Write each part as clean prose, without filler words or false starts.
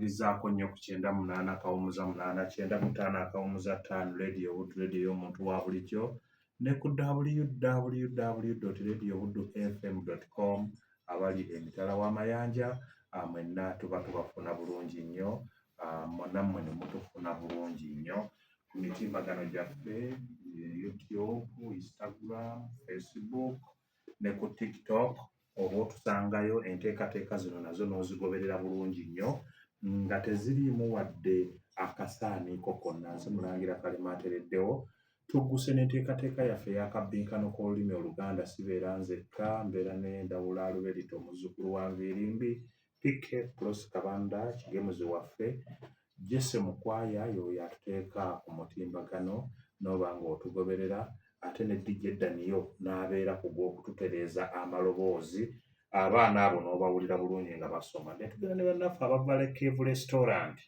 Tubaanirizaako nnyo ku 98.8, 95.5 Radio Buddu, radio y'omuntu wa bulijjo, ne ku www.radiobuddufm.com. Abali emitala w'amayanja mwenna tuba tubafuna bulungi nnyo, nammwe ne mutufuna bulungi nnyo ku mitimbagano gyaffe, YouTube, Instagram, Facebook ne ku TikTok. Oba otusangayo. Enteekateeka zino nazo n'ozigoberera bulungi nnyo nga teziriimu wadde akasaaniiko konna. Nze Mulangira Kalema atereddewo. Tugguse n'enteekateeka yaffe ey'akabbinkano k'olulimi Oluganda. Sibeera nzekka, mbeera n'Endawula Aluberito, omuzzukulu wa Nviirimbi, PK Plus Kabanda kigemuzi waffe, Jesse Mukwaya y'oyo atuteeka ku mutimbagano n'oba ng'otugoberera, ate ne DJ Daniyo n'abeera ku gw'okututereeza amaloboozi, abaana abo n'obawulira bulungi nga basoma. Ne tugenda ne bannaffe aba Valley Cave Restaurant.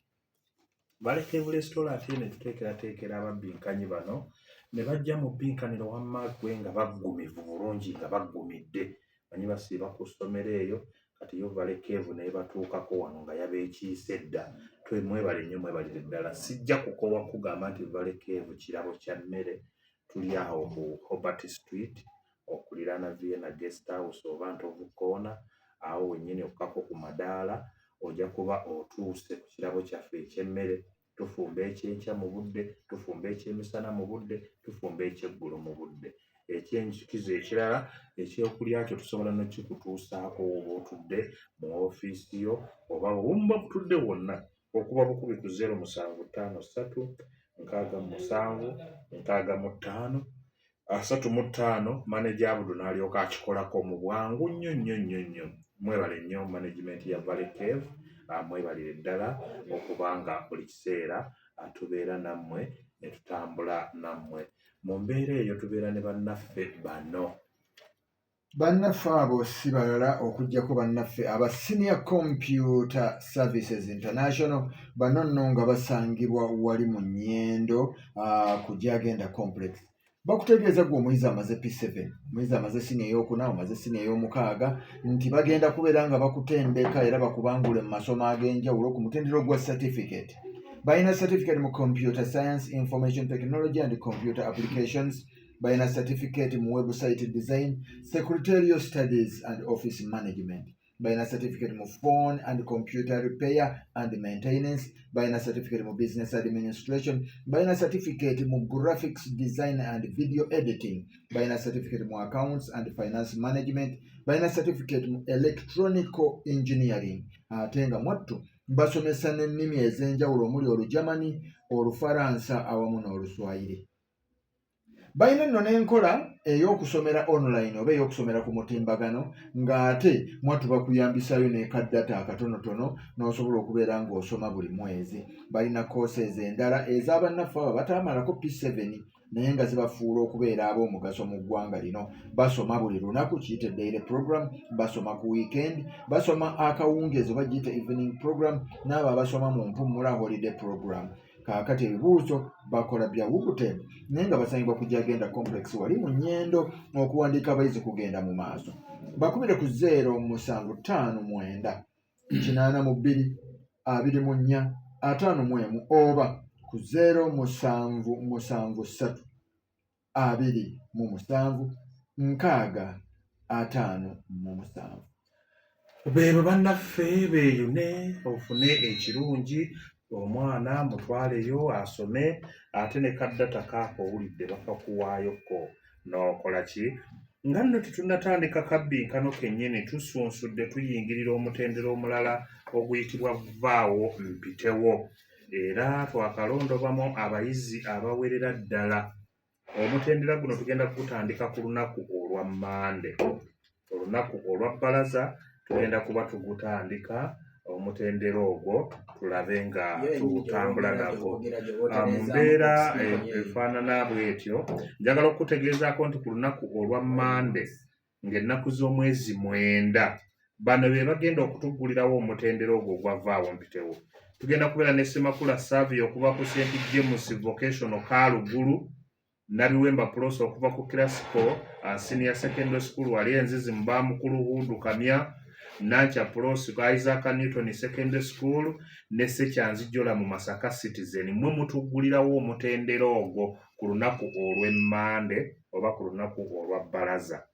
Valley Cave Restaurant eno etuteekerateekera ababbinkanyi bano ne bajja mu bbinkaniro wamma ggwe nga baggumivu bulungi, nga baggumidde. Manyi basiiba ku ssomero eyo, kati yo Valley Cave n'ebatuukako wano nga yabeekiise dda. Mwebale nnyo, mwebalire ddala. Sijja kukoowa kugamba nti Valley Cave kirabo kya mmere. Tuli awo ku Hobart Street okuliraana Vienna Guest House oba Ntovu Corner, awo wennyini okkako ku madaala ojja kuba otuuse ku kirabo kyaffe eky'emmere. Tufumba ekyenkya mu budde, tufumba ekyemisana mu budde, tufumba ekyeggulo mu budde. Ekyenzikizo ekirala, ekyokulya kyo tusobola n'okikutuusaako oba otudde mu ofiisi yo oba wumba butudde wonna. Okuba bukubi ku 0753 67 65 35, maneja Abudu n'alyoka akikolako mu bwangu nnyo nnyo nnyo nnyo. Mwebale nnyo management ya Valley Cave, mwebalire ddala okubanga buli kiseera tubeera nammwe ne tutambula nammwe. Mu mbeera eyo tubeera ne bannaffe bano. Bannaffe abo si balala okuggyako bannaffe aba Senior Computer Services International. Bano nno nga basangibwa wali mu Nyendo ku Gyagenda Complex. Bakutegeeza gwe omuyizi amaze P7, omuyizi amaze siniya eyokuna, omaze siniya ey'omukaaga, nti bagenda kubeera nga bakutendeka era bakubangule mu masomo ag'enjawulo ku mutendera ogwa certificate. Balina certificate mu computer science, information technology and computer applications. Balina certificate mu website design, secretarial studies and office management. Balina certificate mu phone and computer repair and maintenance. Balina certificate mu business administration. Balina certificate mu graphics design and video editing. Balina certificate mu accounts and finance management. Balina certificate mu electronical engineering. Ate nga mwattu basomesa n'ennimi ez'enjawulo omuli Olugermany, Olufaransa awamu n'Oluswayiri. Balina nno n'enkola ey'okusomera online oba ey'okusomera ku mutimbagano, ng'ate mwattu bakuyambisaayo n'eka data akatonotono n'osobola okubeera ng'osoma buli mwezi. Balina courses endala ez'abannaffe abo bataamalako P7 naye nga zibafuula okubeera ab'omugaso mu ggwanga lino. Basoma buli lunaku, kiyite daily program, basoma ku weekend, basoma akawungeezi oba giyite evening program, n'abo abasoma mu mpummula, holiday program. Kaakati ebibuuzo bakola bya UBTEB, naye nga basangibwa ku Gyagenda Complex wali mu Nyendo. Okuwandiika abayizi kugenda mu maaso. Bakubire ku 0759 82 24 51 oba ku 0773 27 60 57. Beebo bannaffe beeyune ofune ekirungi. Omwana mutwaleyo asome, ate ne ka data kaako owulidde bakakuwaayoko n'okola ki. Nga nno tetunnatandika kabbinkano kennyini, tusunsudde tuyingirira omutendera omulala oguyitibwa Vaawo Mpitewo, era twakalondobamu abayizi abawerera ddala. Omutendera guno tugenda kugutandika ku lunaku olwa Mmande, olunaku olwa bbalaza tugenda kuba tugutandika omutendera ogwo, tulabe nga tutambula nagwo mu mbeera efaanana bw'etyo. Njagala okukutegeezaako nti ku lunaku olwa Mmande ng'ennaku z'omwezi 9, bano be bagenda okutuggulirawo omutendera ogwo ogwa Vaawo Mpitewo. Tugenda kubeera ne Semakula Savio okuva ku St James Vocational Kalugulu, Nabiwemba Prosa okuva ku Classical Senior Secondary School wali Enzizi mu Bamukulu Hudu Kamya, Nankya Pross Isaac Newton Secondary School ne Ssekyanzi Jola mu Masaka Citizen. Mmwe mutuggulirawo omutendera ogwo ku lunaku olw'Emmande oba ku lunaku olwa Bbalaza.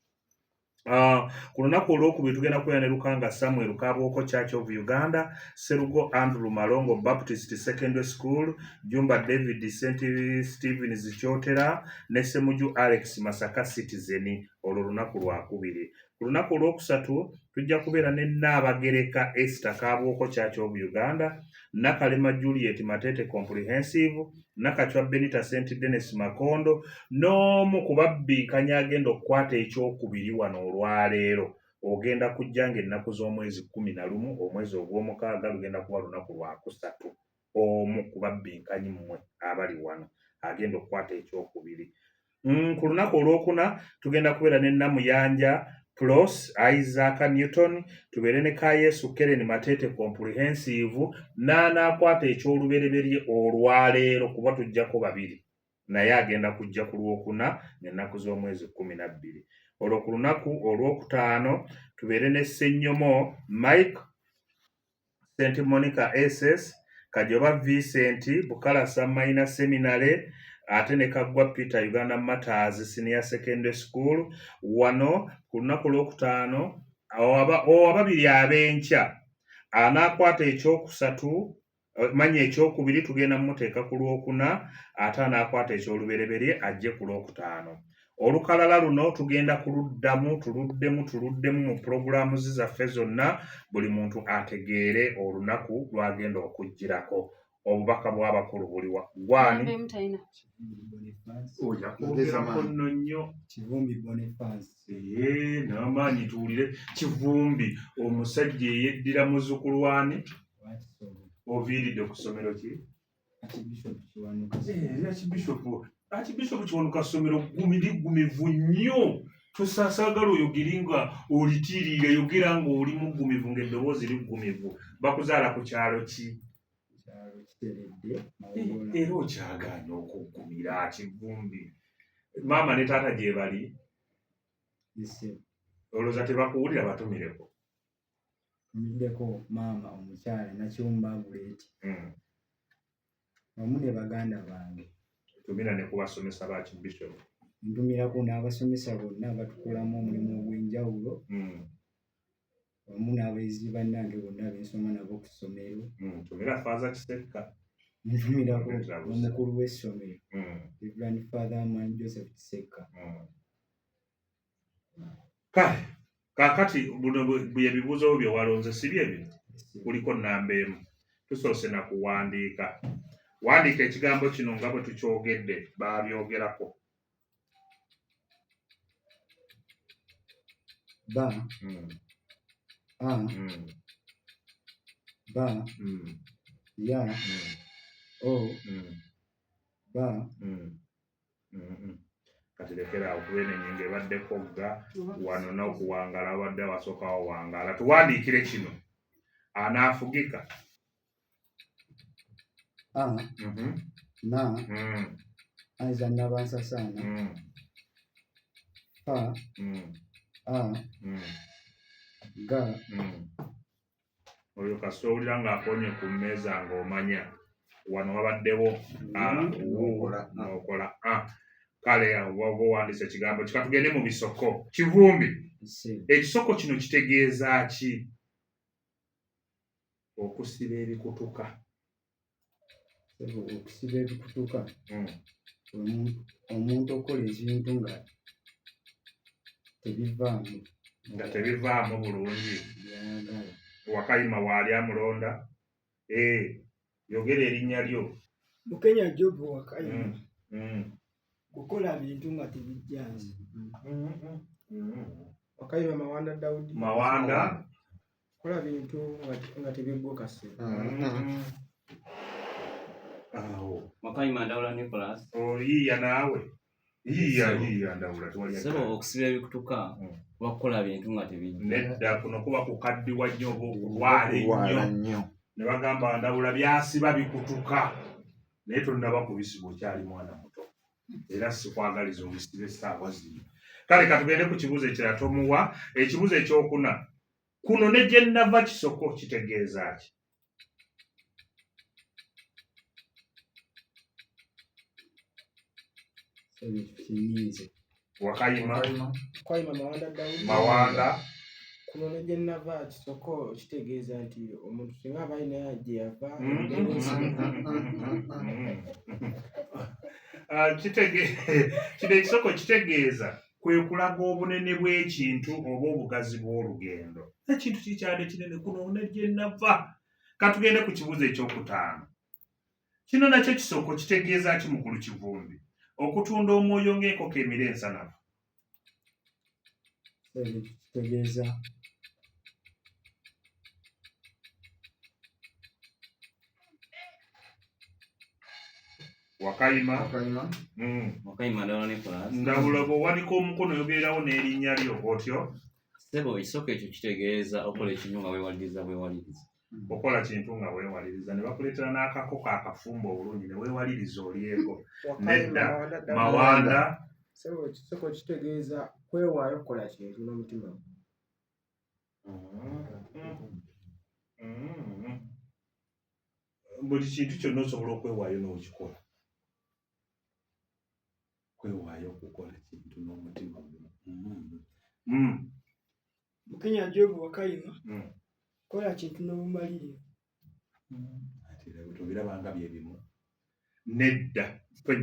Ku lunaku olwokubiri tugenda kubeera ne Lukanga Samuel Kabuoko Church of Uganda, Serugo Andrew Malongo Baptist Secondary School, Jumba David St Stevens Kyotera ne Semuju Alex Masaka Citizen. Olwo lunaku lwakubiri. Ku lunaku olwokusatu tujja kubeera ne Nnaabagereka Esther Kabuoko Church of Uganda, Nakalema Juliet Matete Comprehensive, Nakachwa Benita St Denis Makondo n'omu ku babbinkanya agenda okukwata ekyokubiri wano olwaleero. Ogenda kujja ng'ennaku z'omwezi 11 omwezi ogw'omukaaga, lugenda kuba lunaku lwakusatu. Omu ku babbinkanyi mmwe abali wano agenda okukwata ekyokubiri. Ku lunaku olwokuna tugenda kubeera ne Namuyanja Plus Isaac Newton, tubeere ne Kayesu Keren Matete Comprehensive n'anaakwata ekyolubereberye olwaleero, kuba tujjako babiri, naye agenda kujja ku lwokuna ng'ennaku z'omwezi 12. Olwo ku lunaku olwokutaano tubeere ne Ssenyomo Mike St Monica SS, Kajoba Vincent Bukalasa Minor Seminary, ate ne Kaggwa Peter Uganda Martyrs Senior Secondary School. Wano ku lunaku olwokutaano ababiri ab'enkya anaakwata ekyokusatu, manya ekyokubiri tugenda mumuteeka ku lwokuna, ate anaakwata ekyolubereberye ajje ku lwokutaano. Olukalala luno tugenda kuluddamu tuluddemu tuluddemu mu pulogulaamu zaffe zonna, buli muntu ategeere olunaku lw'agenda okugirako. Obubaka bw'abakulu buliwa gwani? Oja kwogerako nno nnyo. Kivumbi Boniface. Ee, n'amaanyi tuwulire Kivumbi, omusajja eyeddira muzzukulu wani? Oviiridde ku ssomero ki? Archbishop Kiwanuka. Archbishop Kiwanuka ssomero liggumivu nnyo. Tusasaagala oyogere nga olitiiriira, yogera ng'oli muggumivu, ng'eddoboozi liggumivu. Bakuzaala ku kyalo ki? Kyalo Kiteredde, Mawogola. Era okyagaanye okuggumira Kivumbi. Maama ne taata gye bali? Ese. Olowooza tebakuwulira? Batumireko. Ntumiddeko maama omukyala Nakiwumba Aguleti wamu ne baganda bange. Tumira ne ku basomesa ba Archbishop. Ntumirako n'abasomesa bonna abatukolamu omulimu ogw'enjawulo wamu n'abayizi bannange bonna bensoma nabo ku ssomero. Tumira Faaza Kisekka. Ntumirako n'omukulu w'essomero, Reverend Father Man Joseph Kisekka. Kale kaakati buno bye bibuuzo bye walonze, si bye bino? Kuliko nnamba emu. Tusoose na kuwandiika. Wandiika ekigambo kino nga bwe tukyogedde, baabyogerako. Ba A ba ya O ba. Kati lekera awo kuba eno ennyingo ebaddeko gga wano n'okuwangaala wabadde awasookawo wangaala. Tuwandiikire kino anaafugika. A na A za Nabansasaana fa A ga. Oyo kasita owulira ng'akonye ku mmeeza ng'omanya wano wabaddewo a wu n'okola a. Kale oba owandiise ekigambo kika, tugende mu bisoko. Kivumbi, ekisoko kino kitegeeza ki? Okusiba ebikutuka. Okusiba ebikutuka, omuntu okukola ebintu nga tebivaamu nga tebivaamu bulungi byayagala. Wakayima waali amulonda. Yogera erinnya lyo. Bukenya Job Wakayima. Kukola bintu nga tebijjanzi. Wakayima Mawanda Daudi. Mawanda. Kukola bintu nga tebigguka ssebo. Awo. Wakayima Ndawula Nicholas. Oyiiya naawe. Yiiya yiiya Ndawula, tewali. Ssebo, okusiba ebikutuka kuba kukola bintu nga tebijja. Nedda, kuno kuba kukaddiwa nnyo oba okulwala ennyo. Ne bagamba Ndawula byasiba bikutuka. Naye tonnaba kubisiba, okyali mwana muto. Era sikwagaliza obisibe essaawa zino. Kale katugende ku kibuuzo ekirala tomuwa. Ekibuuzo ekyokuna. Kuno ne gye nnava kisoko kitegeeza ki? Wakayima. Wakayima Mawanda Daudi. Mawanda. Kuno ne gye nnava kisoko kitegeeza nti omuntu singa aba alina gye yava. Kino ekisoko kitegeeza kwe kulaga obunene bw'ekintu oba obugazi bw'olugendo. Ekintu kikyadde kinene kuno ne gye nnava. Katugende ku kibuuzo ekyokutaano. Kino nakyo kisoko kitegeeza ki mukulu Kivumbi? Okutunda omwoyo ng'enkoko emira ensanafu. Kitegeeza Wakayima. Wakayima. Wakayima Ndawula Nicholas. Ndawula bw'owanika omukono oyogererawo n'erinnya lyo otyo. Ssebo ekisoko ekyo kitegeeza okola ekintu nga weewaliriza bwewaliriza. Okola kintu nga weewaliriza ne bakuleetera n'akakoko akafumbe obulungi ne weewaliriza olyeko. Nedda Mawanda. Ssebo ekisoko kitegeeza kwewaayo kukola kintu n'omutima gwo. Buli kintu kyonna osobola okwewaayo n'okikola. Kwewaayo okukola kintu n'omutima gumu. Bukenya Job Wakayima. Kola kintu n'obumalirivu. Ati tobiraba nga bye bimu. Nedda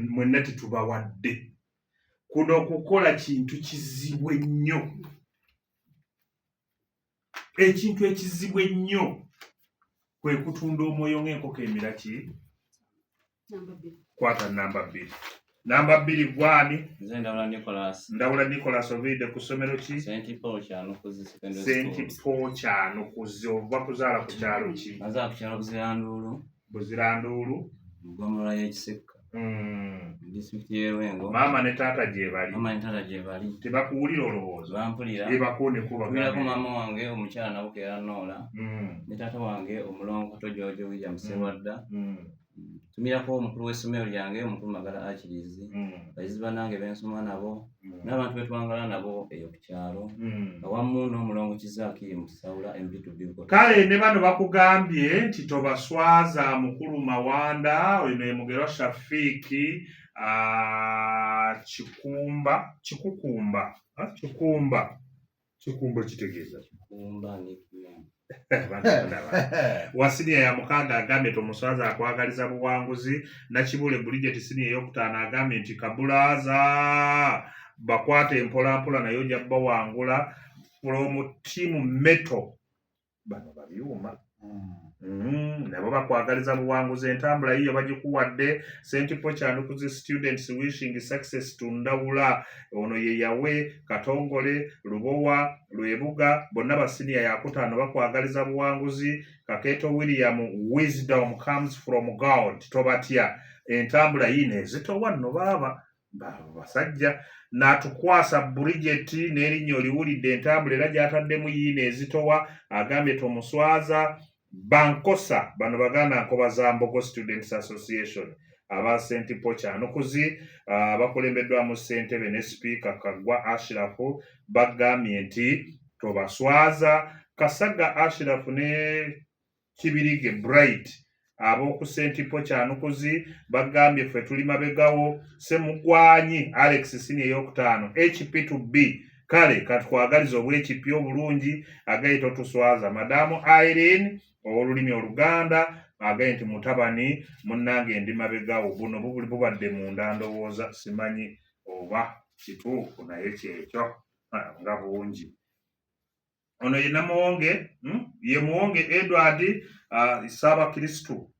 mwenna tetubawadde. Kuno okukola kintu kizibu ennyo. Ekintu ekizibu ennyo kwe kutunda omwoyo ng'enkoko emira ki? Kwata namba 2. Namba 2 gwani? Nze Ndawula Nicholas. Ndawula Nicholas oviiridde ku ssomero ki? St. Paul Kyanukuzi Secondary School. St. Paul Kyanukuzi ova kuzaala ku kyalo ki? Nazaala ku kyalo Buziranduulu. Buziranduulu. Mu ggombolola y'e Kisekka. Disitulikiti y'e Lwengo. Maama ne taata gye bali. Maama ne taata gye bali. Tebakuwulira olowooza? Bampulira. Ebakuone kuba. Mpulirako maama wange omukyala Nabukeera Noola. Ne taata wange omulongo Kato George William Sserwadda. Tumirako omukulu w'essomero lyange omukulu Magala Achilles. Bayizi bannange bensoma nabo n'abantu betwangala nabo eyo ku kyalo. Awamu n'omulongo Kizaaki Musawula MP2B. Kale ne bano bakugambye nti tobaswaza mukulu Mawanda oyo ye Mugerwa Shafiiki Kikumba Kikukumba Kikumba Kikumba kitegeeza Kikumba ni wa siniya ya mukaaga agambye tomuswaza akwagaliza buwanguzi. Nakibule Bridget siniya eyokutaano agambye nti kabulaaza bakwate empolampola naye ojja bawangula from team metal. Bano babyuma nabo bakwagaliza buwanguzi. Entambula yiyo bagikuwadde. St. Paul Kyanukuzi students wishing success to Ndawula. Ono ye Yawe Katongole Lubowa Lwebuga bonna ba siniya yakutaano bakwagaliza buwanguzi. Kakeeto William wisdom comes from God tobatya. Entambula yiino ezitowa nno baaba basajja. N'atukwasa Bridget n'erinnya oliwulidde entambula era gy'ataddemu yiino ezitowa agambye tomuswaza. Bankosa bano baganda Nkoba za Mbogo Students Association aba St. Paul Kyanukuzi bakulembeddwamu ssentebe ne sipiika Kaggwa Ashirafu bagambye nti tobaswaza. Kasaga Ashirafu ne Kibirige Bright ab'oku St. Paul Kyanukuzi bagambye ffe tuli mabegawo. Ssemugwanyi Alex siniya eyokutaano HP2B kale katukwagaliza obwekipya obulungi agaye totuswaza. Madamu Irene ow'olulimi Oluganda agaye nti mutabani munnange ndi mabegawo. Buno bubadde munda ndowooza simanyi oba kituufu naye kyekyo nga bungi. Ono ye Namuwonge, ye Muwonge Edward Ssaabakristu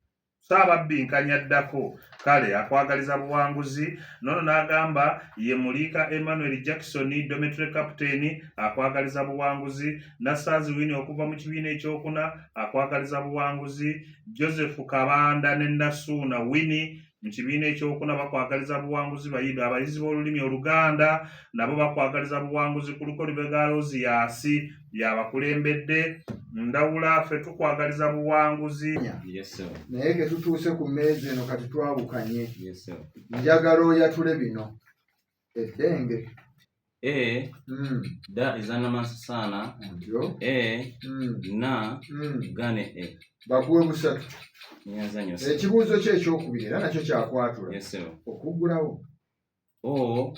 Ssaababbinkanya addako kale akwagaliza buwanguzi. Nono n'agamba ye Muliika Emmanuel Jackson dormitory captain akwagaliza buwanguzi. Nassaazi Winnie okuva mu kibiina ekyokuna akwagaliza buwanguzi. Joseph Kabanda ne Nasuuna Winnie mu kibiina ekyokuna bakwagaliza buwanguzi. Bayiga abayizi b'olulimi Oluganda nabo bakwagaliza buwanguzi. Kuliko Lubega Aloziasi yabakulembedde. Ndawula ffe tukwagaliza buwanguzi. Naye ke tutuuse ku mmeeza eno kati twawukanye. Njagala oyatule bino eddenge. E Mm. Da ezanamasasaana Otyo. E Na Ga ne E. Bakuwe busatu. Nyanza nnyo ssebo. Ekibuuzo kyo ekyokubiri era nakyo kyakwatula. Yes ssebo. Okuggulawo. O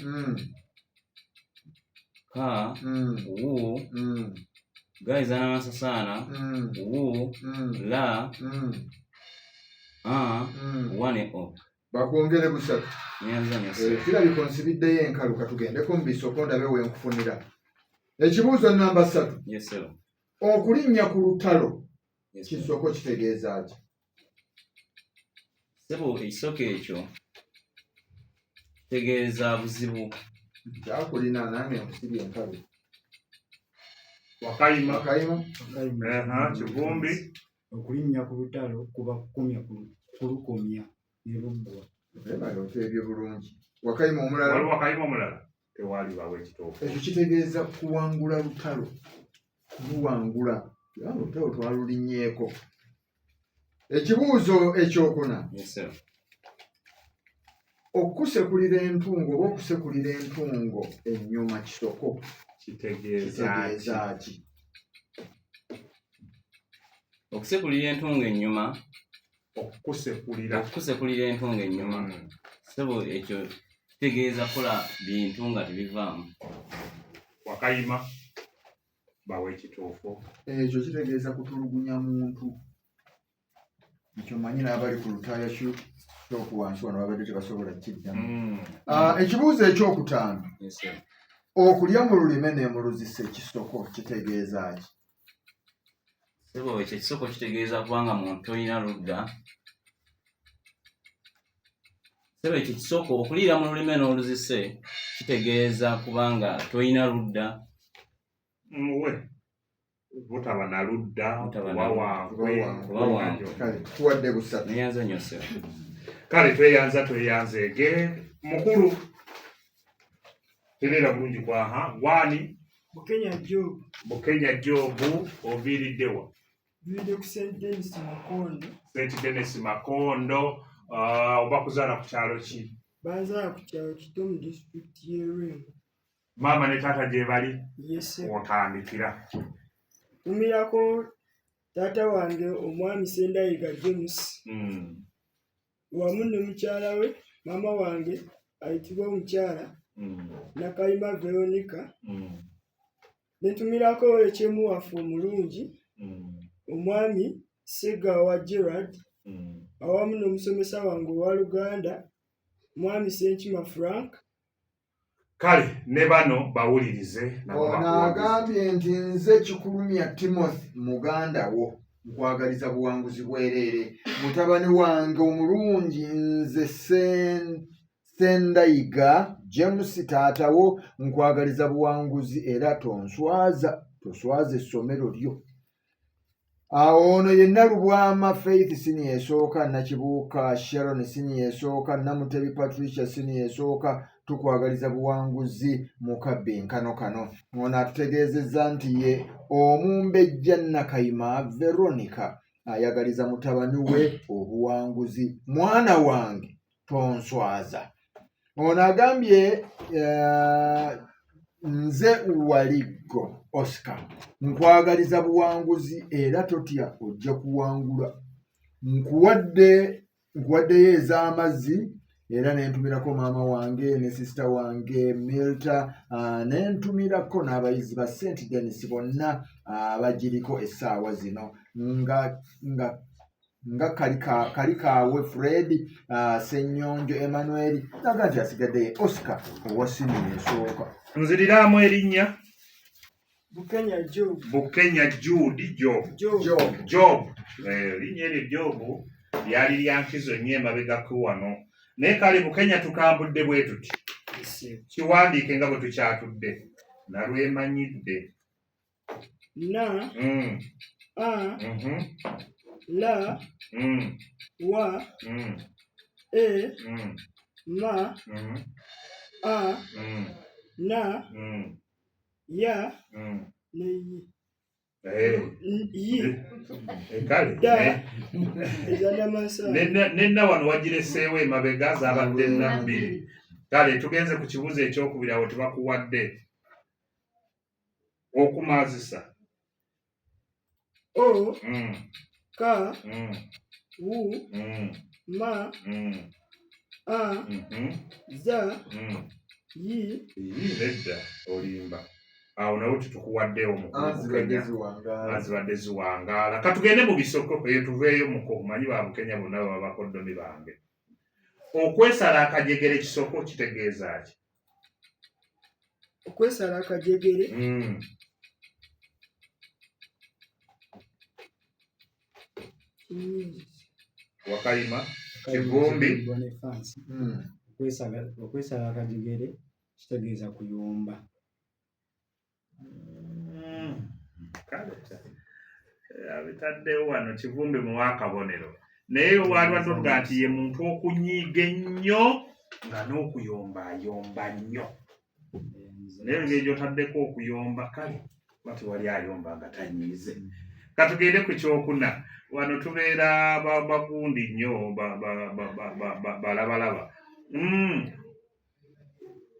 K W Ga ezanamasasaana W La A Wa ne O. Bakwongere busatu. Nyanza nnyo ssebo. Eh, kirabika onsibiddeyo enkalu, katugendeko mu bisoko ndabe wenkufunira. Ekibuuzo namba 3. Yes ssebo. Okulinnya ku lutalo Yes ssebo. kisoko kitegeeza ki? Ssebo, ekisoko ekyo kitegeeza buzibu. Kyakulina nange nkusibye enkalu. Wakayima. Wakayima. Aha, Kivumbi. Okulinnya ku lutalo kuba kukomya kulukomya ne luggwa. Webale, oteebye bulungi. Wakayima omulala. Waliwo Wakayima omulala? Tewali bawe ekituufu. Ekyo kitegeeza kuwangula lutalo, kuluwangula, kubanga olutalo twalulinnyeeko. Ekibuuzo ekyokuna. Yes ssebo. Okusekulira entungo oba okusekulira entungo ennyuma kisoko Kitegeeza ki? kitegeeza ki? Okusekulira entungo ennyuma. Okusekulira. Okusekulira entungo ennyuma. Ssebo, ekyo kitegeeza kukola bintu nga tebivaamu. Wakayima, bawe ekituufu. Ekyo kitegeeza kutulugunya muntu. Ekyo manyi n'abali ku Lutaaya Shop wansi wano babadde tebasobola kiddamu. Ah, ekibuuzo ekyokutaano. Yes ssebo. Okulya mu lulime ne mu luzise kisoko kitegeeza ki? Ssebo, ekyo ekisoko kitegeeza kubanga muntu tolina ludda. Ssebo, ekyo ekisoko okuliira mu lulime n'oluzise kitegeeza kubanga tolina ludda. Muwe butaba na ludda. Butaba kuba na ludda. wankwe. Kuba wankwe. Kale, tuwadde busatu. Neyanza nnyo ssebo. Kale tweyanza, tweyanzeege. Mukulu, tereera bulungi kwaha gwani. Bukenya Job. Bukenya Jobu, oviiriddewa? Nviiridde ku St Denis Makondo. St Denis Makondo. Oba kuzaala ku kyalo ki? Banzaala ku kyalo Kito mu disitulikiti y'e Lwengo. Maama ne taata gye bali? Yes ssebo. Otandikira. Ntumirako taata wange omwami Ssendayiga James wamu ne mukyala we, maama wange ayitibwa omukyala Nakayima Veronica. Ne ntumirako ekyemu waffe omulungi omwami Ssegawa Gerald awamu n'omusomesa wange owa Luganda mwami Ssenkima Frank. Kale ne bano bawulirize nabo Ono bakuwagize. agambye nti nze Kikulumya Timothy, muganda wo, nkwagaliza buwanguzi bwereere. Mutabani wange omulungi, nze Ssendayiga James, taatawo, nkwagaliza buwanguzi era tonswaza, toswaza essomero lyo. Awo ono yenna Lubwama Faith siniya esooka, Nakibuuka Sharon siniya esooka, Namutebi Patricia siniya esooka, tukwagaliza buwanguzi mu kabbi nkano kano. Ono atutegeezezza nti ye omumbejja Nakayima Veronica ayagaliza mutabani we obuwanguzi. Mwana wange tonswaza. Ono agambye nze Waliggo Oscar, nkwagaliza buwanguzi era totya, ojja kuwangula. Nkuwaddeyo ez'amazzi era ne ntumirako maama wange ne sisita wange Milta, ne ntumirako n'abayizi ba St Denis bonna abagiriko essaawa zino nga kali kaawe Fred, Ssenyonjo Emmanuel, naga nti asigadde Oscar owa siniya esooka. Nziriraamu erinnya. Bukenya Job. Bukenya Jude Job. Job. Job. Job. Erinnya eryo Job lyali lya nkizo nnyo emabegako wano. Naye kale Bukenya tukambudde bwe tuti. Kiwandiike nga bwe tukyatudde. Nalwemanyidde. Na A La Wa E Ma A Na Ya ne Yi. Yi. Kale. Da ez'amasaani. Nenna wano wagireseewo emabega, zaabadde nna bbiri. Kale tugenze ku kibuuzo ekyokubiri, awo tebakuwadde. Okumazisa. O K U M A Z Y. Nedda, olimba. Awo nawe tetukuwaddeewo mukulu. Azibadde ziwangaala. Katugende mu bisoko eyo tuveeyo muko omanyi ba Bukenya bonna baba bakoddomi bange. Okwesala akajegere kisoko kitegeeza ki? Okwesala akajegere Wakayima Kivumbi. Okwesala akajegere kitegeeza kuyomba. Kale abitaddewo wano Kivumbi muwa akabonero, naye waliwadde otugaa nti ye muntu okunyiiga ennyo nga n'okuyomba ayomba nnyo, naye engeri gy'otaddeko okuyomba kale kuba tewali ayomba nga tanyiize. Katugende ku kyokuna. Wano tubeera bagundi nnyo, balabalaba.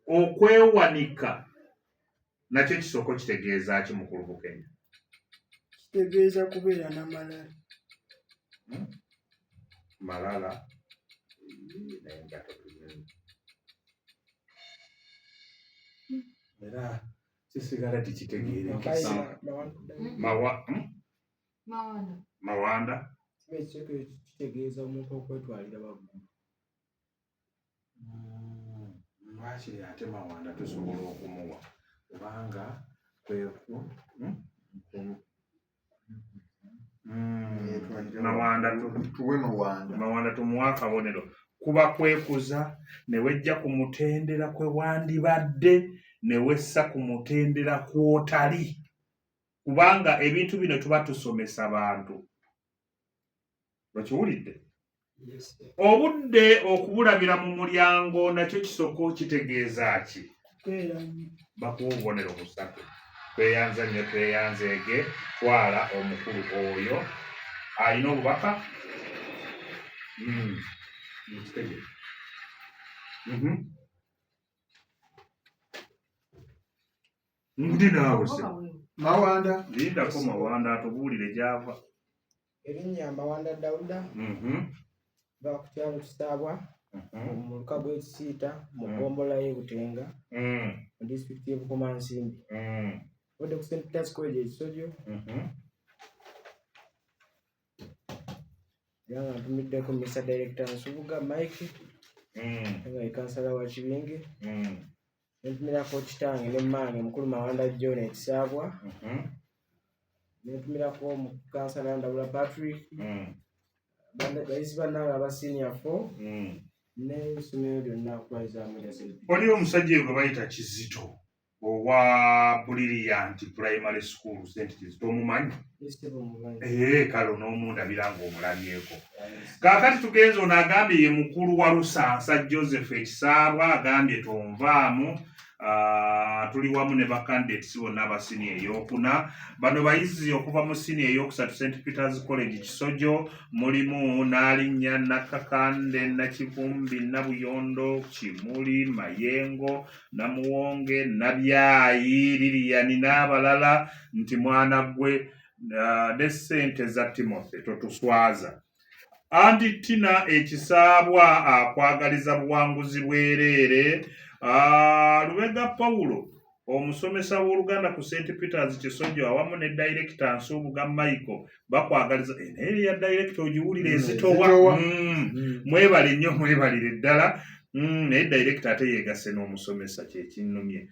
Okwewanika nakyo kisoko kitegeeza ki mukulu Bukenya? Kitegeeza kubeera na malala. Malala era kisigala tikitegeerekeka. Mawanda Kiba kitegeeza omuntu okwetwalira waggulu. Lwakiri ate Mawanda tusobola okumuwa kubanga kweku Mawanda tuwe Mawanda. Mawanda tumuwa akabonero. Kuba kwekuza ne wejja ku mutendera kwe wandibadde ne wessa ku mutendera kw'otali, kubanga ebintu bino tuba tusomesa bantu. Okiwulidde? Obudde okubulabira mu mulyango nakyo kisoko kitegeeza ki? Bakuwa obubonero busatu. Tweyanza nnyo, tweyanzeege. Twala omukulu oyo alina obubaka. Ndi naawe se Mawanda. Lindako Mawanda atubuulire gy'ava. Erinnya Mawanda Dauda, va ku kyalo Kisaabwa mu muluka gw'Ekisiita mu ggombolola y'e Butenga mu disitulikiti y'e Bukomansimbi. Obadde ku St. Peters College e Kisojo era nga ntumiddeko Mr. Director Nsubuga Mike nga ye kansala wa Kibinge, nentumirako kitange ne mmange mukulu Mawanda John e Kisaabwa, nentumirako kansala Ndawula Patrick, bayizi bannange aba senior 4 n'essomero lyonna okutwalizaamu erya St. Peters. Waliwo omusajja gwe bayita Kizito owa Brilliant Primary School St. Kizito, omumanyi? Kale onoomundabira ng'omulabyeko. Kaakati tugenze, ono agambye ye mukulu wa Lusansa Joseph Ekisaabwa, agambye tonvaamu. Tuli wamu ne bacandidates bonna aba siniya ey'okuna. Bano bayizi okuva mu siniya ey'okusatu St. Peters College Kisojo, mulimu Naalinnya, Nakakande, Nakivumbi, Nabuyondo, Kimuli, Mayengo, Namuwonge, Nabyayi, Lilian n'abalala. Nti mwana gwe ne ssente za Timothy totuswaza. Anti Tina Ekisaabwa akwagaliza buwanguzi bwereere. Lubega Paulo omusomesa w'Oluganda ku St. Peters Kisojo awamu ne Director Nsubuga Michael bakwagaliza. Naye ya Director ogiwulira ezitowa. Mwebale nnyo, mwebalire ddala. Naye Director ate yeegasse n'omusomesa, kyekinnumye.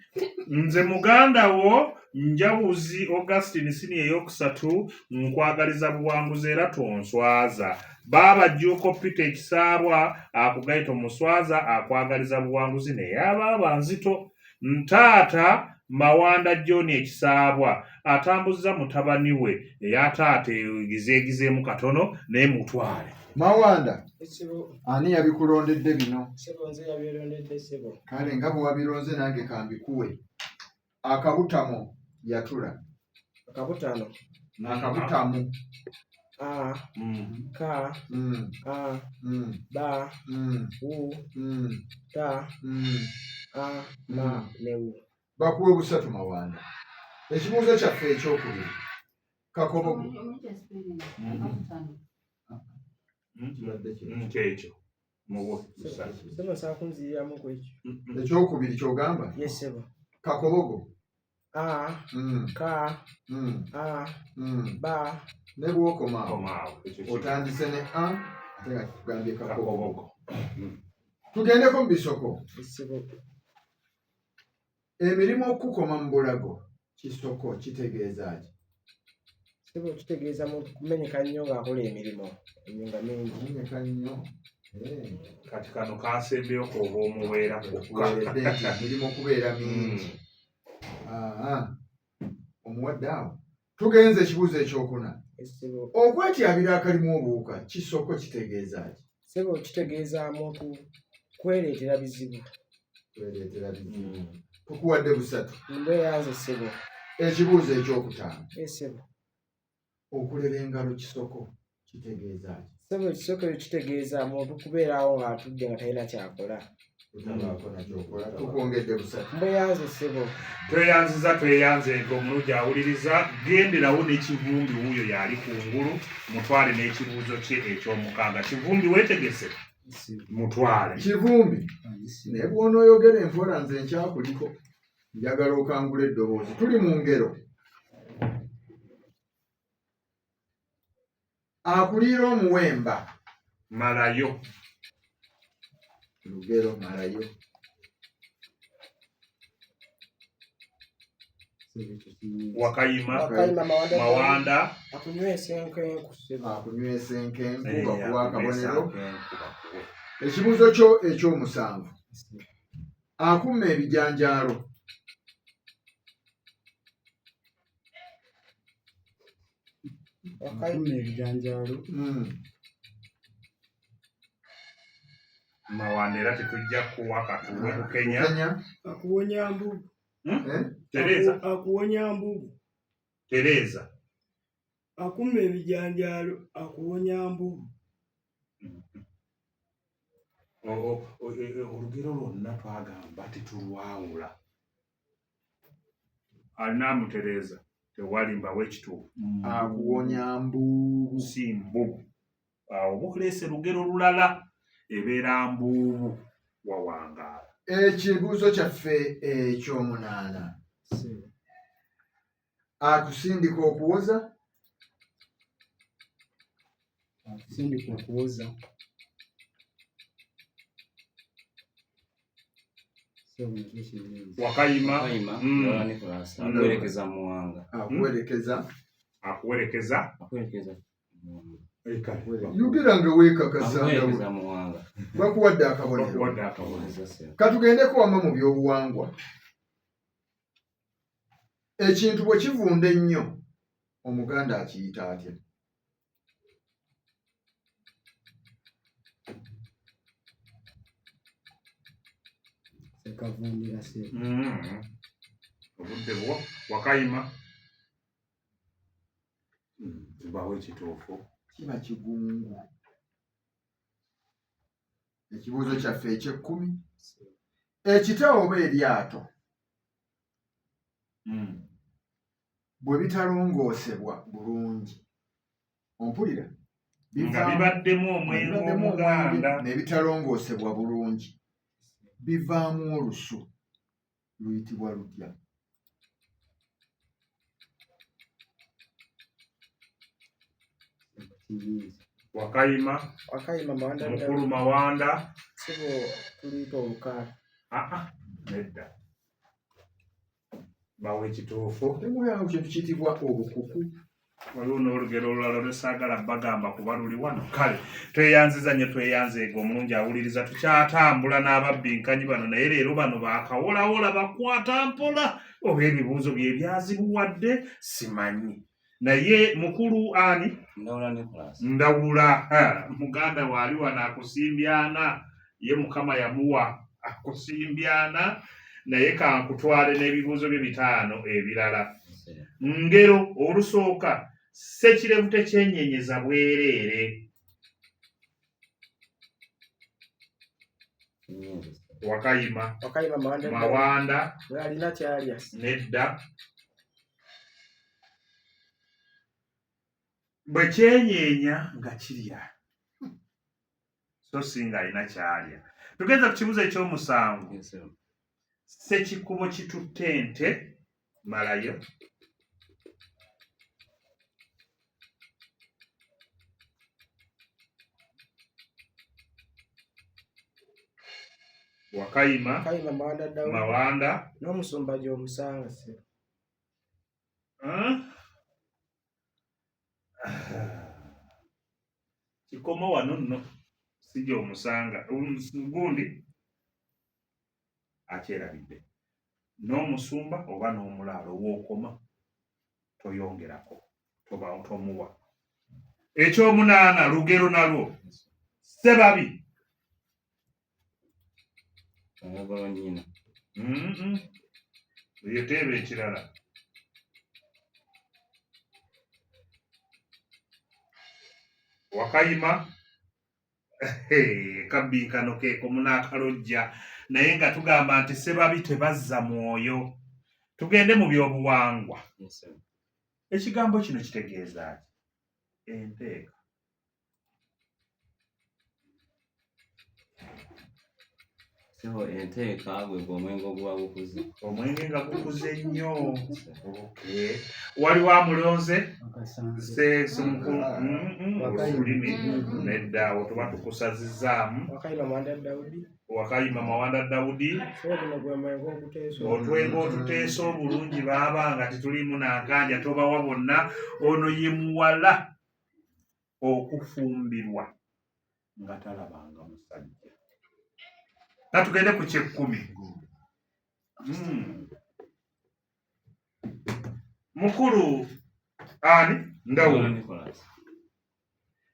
Nze muganda wo Njawuzi Augustine siniya ey'okusatu, nkwagaliza buwanguzi era tonswaza. Baaba Jjuuko Peter Ekisaabwa akugaye tomuswaza, akwagaliza buwanguzi naye abaaba nzito. Ntaata Mawanda John Ekisaabwa atambuzza mutabani we eya taata egizeegizeemu katono naye mutwale. Mawanda, ani yabikulondedde bino? Ssebo, nze yabyerondedde ssebo. Kale nga bwe wabironze nange kambikuwe. Akabutamo yatula. Akabutano. Akabutamu. A K A B U T A M ne U. Bakuwe busatu Mawanda. Ekibuuzo kyaffe ekyokubiri, Kakobogo. Kibadde kyekyo. Kyekyo, muwe busatu. Ssebo, nsaba kunziriramu ku ekyo. Ekyokubiri kyogamba? Yes, ssebo. Kakobogo. A, K, A, B. Ne bw'okoma awo, Komaawo. Ekyo otandise ne a, ate nga kikugambye kakobogo. Kakobogo. Tugendeko mu bisoko. Ssebo. Emirimu okukoma mu bulago kisoko kitegeeza ki? Ssebo, kitegeeza muntu kumenyeka nnyo ng'akola emirimu nga mingi. Kumenyeka nnyo. Kati kano kasembeyo k'oba omuweera kwokka. Kuweeredde nti emirimu okubeera mingi. Omuwadde awo. Tugenze ekibuuzo ekyokuna. Ssebo. Okwetyabira akalimu obuwuka kisoko kitegeeza ki? Ssebo, kitegeeza muntu kwereetera bizibu. Kwereetera bizibu. Tukuwadde busatu. Mbweyanze, ssebo. Ekibuuzo ekyokutaano. Ssebo. Okulera engalo kisoko kitegeeza ki? Ssebo, ekisoko ekyo kitegeeza muntu kubeerawo ng'atudde nga talina kyakola. Otabaako nakyokola. Tukwongedde busatu. Mbweyanze, ssebo. Tweyanziza, tweyanzeege omulungi awuliriza. Genderawo ne Kivumbi, wuuyo yali ku ngulu, mutwale n'ekibuuzo kye ekyomukaaga. Kivumbi, weetegese? Mutwale. Kivumbi, naye bw'onooyogera enfola nze nkyakuliko, njagala okangula eddoboozi. Tuli mu ngero. Akuliira omuwemba. Malayo. Lugero, malayo. Wakayima. Wakayima Mawanda. Mawanda. Akunywesa enkenku, ssebo. Akunywesa enkenku. Bakuwa akunywesa akabonero. enkenku, bakuwe. Ekibuuzo kyo ekyomusanvu, akuma ebijanjaalo. Akuma ebijanjaalo. Mawanda, era tetujja kuwa, katuwe Bukenya. Bukenya. Akuwonya mbubu. Eh? Tereza. Akuwonya mbubu. Tereza. Akuma ebijanjaalo akuwonya mbubu. Olugero lwonna twagamba tetulwawula. Alina amutereeza, tewali, mbawe ekituufu. Akuwonya mbuubu. Si mbubu. Awo oba oleese lugero lulala, ebeera mbuubu. Wawangaala. Ekibuuzo kyaffe ekyomunaana, akusindika okuwoza. Akusindika okuwoza. Ssebo, nakyo kinyiiza. Wakayima. Wakayima. Ndawula Nicholas. Akuwerekeza Muwanga. Akuwerekeza. Akuwerekeza. Akuwerekeza Muwanga. Yogera nga weekakasa. Akuwerekeza Muwanga. Bakuwadde akabonero. Bakuwadde akabonero. Akuwerekeza, ssebo. Katugendeko wamma mu byobuwangwa. Ekintu bwe kivunda ennyo Omuganda akiyita atya? Ssekavundira, ssebo. Obudde bwo, Wakayima. Tubawo ekituufu. Kiba kigungu. Ekibuuzo kyaffe ekyekkumi, ekita oba eryato bwe bitalongoosebwa bulungi, ompulira? Nga bibaddemu omwenge Bibaddemu omwenge omuganda. ne bitalongoosebwa bulungi, bivaamu olusu luyitibwa lutya? Kinyiiza. Wakayima. Wakayima Mawanda. Mukulu Mawanda. Ssebo, tuluyita olukaala. Aa, nedda, bawa ekituufu. Temubeerawo kintu kiyitibwa obukuku. Waliwo n'olugero olulala lwesaagala bagamba kuba luli wano. Kale tweyanziza nnyo, tweyanzeega omulungi awuliriza. Tukyatambula n'ababbinkanyi bano, naye leero bano bakawolawola, bakwata mpola, oba ebibuuzo bye byazibuwadde simanyi. Naye mukulu ani? Ndawula Nicholas. Ndawula. Ha, muganda waali wano akusimbyana, ye Mukama yamuwa akusimbyana. Naye kankutwale n'ebibuuzo bye bitaano ebirala. Ssebo. Ngero olusooka, ssekirevu tekyenyenyeza bwereere. Kinyiiza, ssebo. Wakayima. Wakayima Mawanda. Mawanda. Bwe alina kyalya. Nedda. Bwe kyenyeenya nga kirya so si nga alina kyalya. Tugenze ku kibuzo ekyomusanvu. Ssekikubo kitutte ente malayo. Wakayima Wakayima Mawanda Dawudi. Mawanda. N'omusumba gy'omusanga ssebo. Kikoma wano nno si gy'omusanga. Gundi akyerabidde. N'omusumba oba n'omulaalo w'okoma toyongerako toba tomuwa. Ekyomunaana lugero nalwo. Ssebabi. Omugolo nnyina. Eyo teeba ekirala. Wakayima kabbinkano keeko munaakalojja naye nga tugamba nti ssebabi tebazza mwoyo. Tugende mu byobuwangwa. Ekigambo kino kitegeeza ki? Enteeka. Ssebo enteeka gwe omwenge oguba gukuze. Omwenge nga gukuze nnyo. Okay. Waliwo amulonze olulimi nedda awo tuba tukusazizaamu. Wakayima Mawanda Dawudi. Wakayima Mawanda Dawudi. Otwenge otuteesa obulungi baaba nga tetuliimu nankanja tobawa bonna. Ono ye muwala okufumbirwa nga talabanga musajja. Katugende ku kyekkumi. Mukulu ani Ndawula.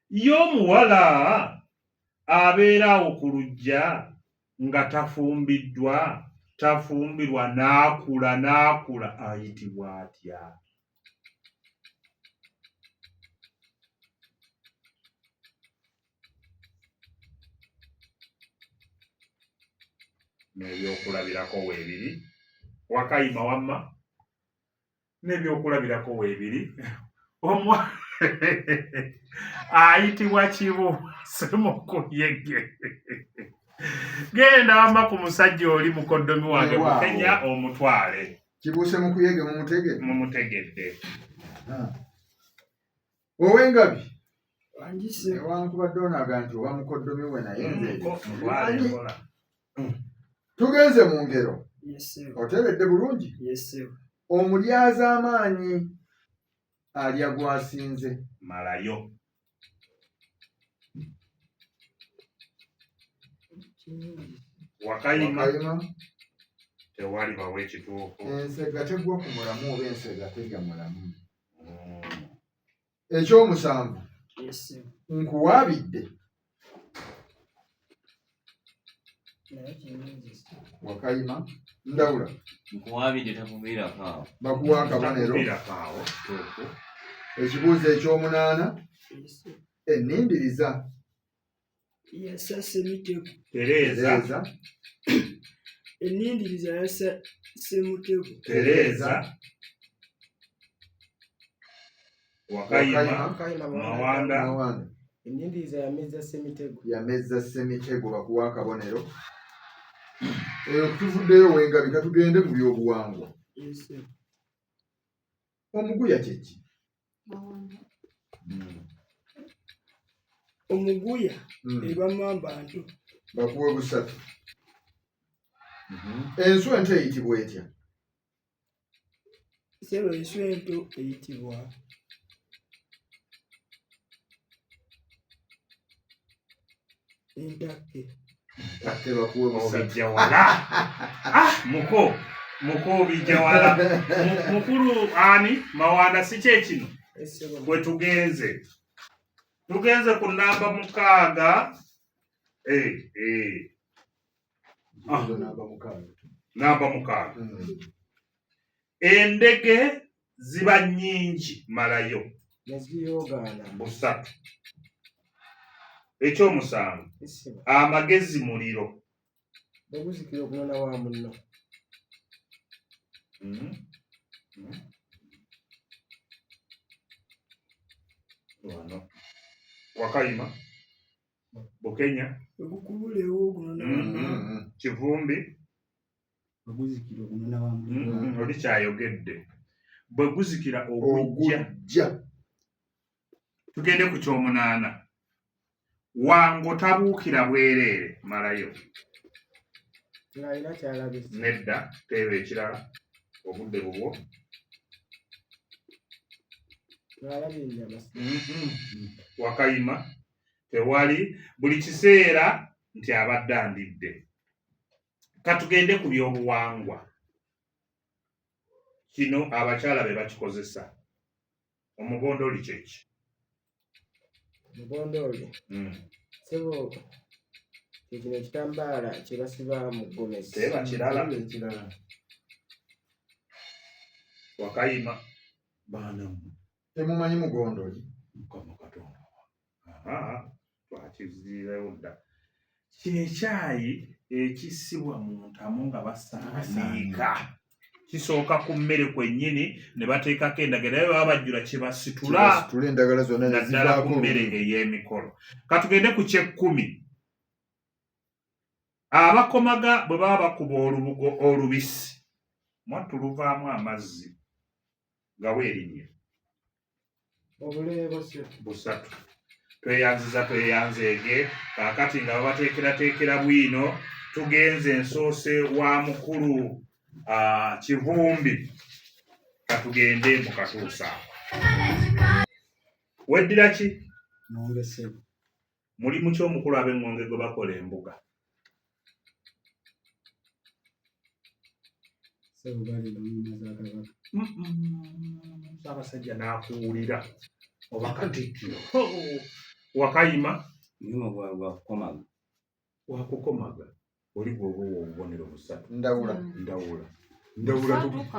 Ye omuwala abeera awo ku luggya nga tafumbiddwa, tafumbirwa n'akula n'akula ayitibwa atya? N'ebyokulabirako weebiri. Wakayima wamma n'ebyokulabirako weebiri. Ayitibwa Kibu Ssemukuyege. Genda wamma ku musajja oli mukoddomi wange Bukenya omutwale. Kibu Ssemukuyege mumutegedde? Mumutegedde. Owengabi newankubadde onaga nti oba mukoddomi we naye nze tugenze mu ngero. Oteredde bulungi. Omulyazaamaanyi alya gw'asinze. Malayo. Wakayima tewali bawa ekituufu. Ensega tegwa ku mulamu oba ensega terya mulamu. Ekyomusanvu nkuwaabidde. Wakayima Ndawula. Nkuwaabidde takuviirako awo. Bakuwa akabonero. Ekibuuzo ekyomunaana ennindiriza. Yassa Ssemitego. Tereeza. Ennindiriza yassa Ssemutego. Tereeza. Wakayima Mawanda. Ennindiriza yamezza Ssemitego. Yamezza Ssemitego bakuwa akabonero. Eyo tuvuddeyo Wengabi katugende mu byobuwangwa. Omuguya kye ki? Omuguya eba mmamba nto. Bakuwe busatu. Enswa ento eyitibwa etya? Ssebo enswa ento eyitibwa entakke. Entakke bakuwe busatu. Obijja wala. Muko muko obijja wala. Mukulu ani Mawanda si kye kino bwe tugenze. Tugenze ku namba 6. Namba 6. Endege ziba nnyingi malayo. Busatu. Ekyomusanvu amagezi muliro. Bwe guzikira ogunona wa munno. Wano Wakayima, Bukenya. Ogukubula ew'ogunona. Kivumbi. Bwe guzikira ogunona wa muliraanwa. Oli kyayogedde, bwe guzikira ogujja. Ogujja. Tugende ku kyomunaana. Wango tabuukira bwereere, malayo. Ng'alina ky'alabye. Nedda, teeba ekirala, obudde bubwo. Ng'alabye ennyama. Wakayima tewali, buli kiseera nti abadde andidde. Katugende ku byobuwangwa. Kino abakyala be bakikozesa. Omugondoli kyeki? Mugondooli, ssebo, kye kino ekitambaala kye basiba mu ggomesi. Teeba kirala. Ekirala. Wakayima, baana mmwe. Temumanyi mugondoli? Mukama Katonda, aha, twakiziirayo dda. Kyekyayi ekissibwa mu ntamu nga basaaniika. Kisooka ku mmere kwennyini ne bateekako endagala, naye baba bajjula kye basitula. Kibasitula endagala zonna ne Naddala ku zivaako. mmere ey'emikolo. Katugende ku kyekkumi. Abakomaga bwe baba bakuba olubugo olubisi, mwattu luvaamu amazzi, gawa erinnya. Obuleebo, ssebo. Busatu. Tweyanziza, tweyanzeege. Kaakati nga babateekerateekera bwino, tugenze ensoose wa mukulu Kivumbi. Katugende mu katuusa ako. Weddira ki? Ŋŋonge, ssebo. Mulimu ki omukulu ab'eŋŋonge gwe bakola embuga? Ssebo, balimba ngoma za Kabaka. Ssaabasajja n'akuwulira oba Katikkiro. Wakayima. Mulimu gwabwe gwa kukomaga. Wakukomaga. Oli gwoba owa obubonero busatu. Ndawula. Ndawula, ndawula. Busatu,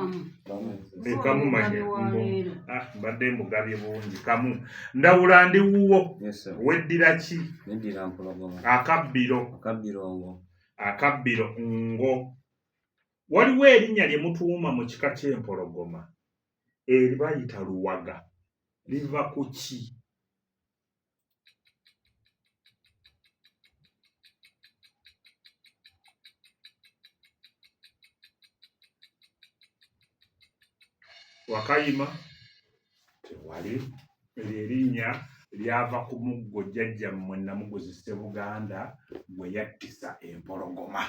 kamu. Eh, kamu manya. Omugabi wa leero. Ah, mbadde mbugabye bungi. Kamu. Ndawula, ndi wuwo. Yes, sir. Weddira ki? Neddira mpologoma. Akabbiro? Akabbirongo. Akabbiro ngo. Waliwo erinnya lye mutuuma mu kika ky'empologoma eribayita luwaga, liva ku ki? Wakayima tewali. Eryo erinnya lyava ku muggo jjajjammwe Namuguzi Ssebuganda gwe yattisa empologoma.